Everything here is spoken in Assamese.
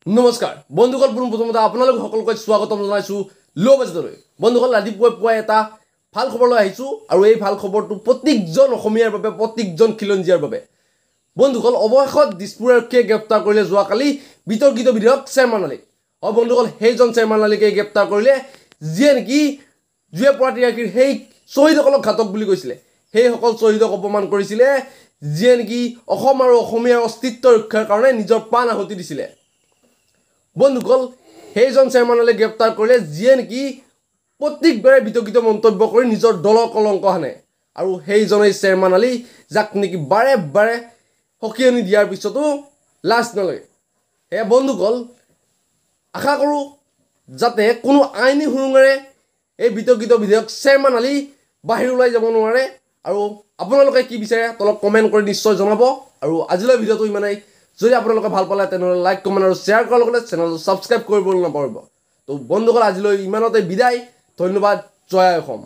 নমস্কাৰ বন্ধুসকল, পোনপ্ৰথমতে আপোনালোক সকলোকে স্বাগতম জনাইছোঁ ল' বাজেটলৈ। বন্ধুসকল, ৰাতিপুৱাই পুৱাই এটা ভাল খবৰ লৈ আহিছোঁ আৰু এই ভাল খবৰটো প্ৰত্যেকজন অসমীয়াৰ বাবে, প্ৰত্যেকজন খিলঞ্জীয়াৰ বাবে। বন্ধুসকল, অৱশেষত দিছপুৰ আৰক্ষীয়ে গ্ৰেপ্তাৰ কৰিলে যোৱাকালি বিতৰ্কিত বিধায়ক শ্বেৰমান আলীক। হয় বন্ধুসকল, সেইজন শ্বেৰমান আলীকে গ্ৰেপ্তাৰ কৰিলে যিয়ে নেকি জুয়ে পৰা তিৰাশীৰ সেই শ্বহীদসকলক ঘাতক বুলি কৈছিলে, সেইসকল শ্বহীদক অপমান কৰিছিলে, যিয়ে নেকি অসম আৰু অসমীয়াৰ অস্তিত্ব ৰক্ষাৰ কাৰণে নিজৰ প্ৰাণ আহুতি দিছিলে। বন্ধুসকল, সেইজন শ্বেৰমান আলীক গ্ৰেপ্তাৰ কৰিলে যিয়ে নেকি প্ৰত্যেকবাৰে বিতৰ্কিত মন্তব্য কৰি নিজৰ দলৰ কলংক সানে, আৰু সেইজনেই শ্বেৰমান আলী, যাক নেকি বাৰে বাৰে সকিয়নি দিয়াৰ পিছতো লাজ নালাগে। সেয়া বন্ধুসকল, আশা কৰোঁ যাতে কোনো আইনী সুৰুঙাৰে এই বিতৰ্কিত বিধেয়ক শ্বেৰমান আলী বাহিৰ ওলাই যাব নোৱাৰে। আৰু আপোনালোকে কি বিচাৰে তলত কমেণ্ট কৰি নিশ্চয় জনাব। আৰু আজিলৈ ভিডিঅ'টো ইমানেই। যদি আপোনালোকে ভাল পালে তেনেহ'লে লাইক, কমেণ্ট আৰু শ্বেয়াৰ কৰাৰ লগতে চেনেলটো ছাবস্ক্ৰাইব কৰিবলৈ নাপাহৰিব। তো বন্ধুসকল, আজিলৈ ইমানতে বিদায়। ধন্যবাদ। জয় অসম।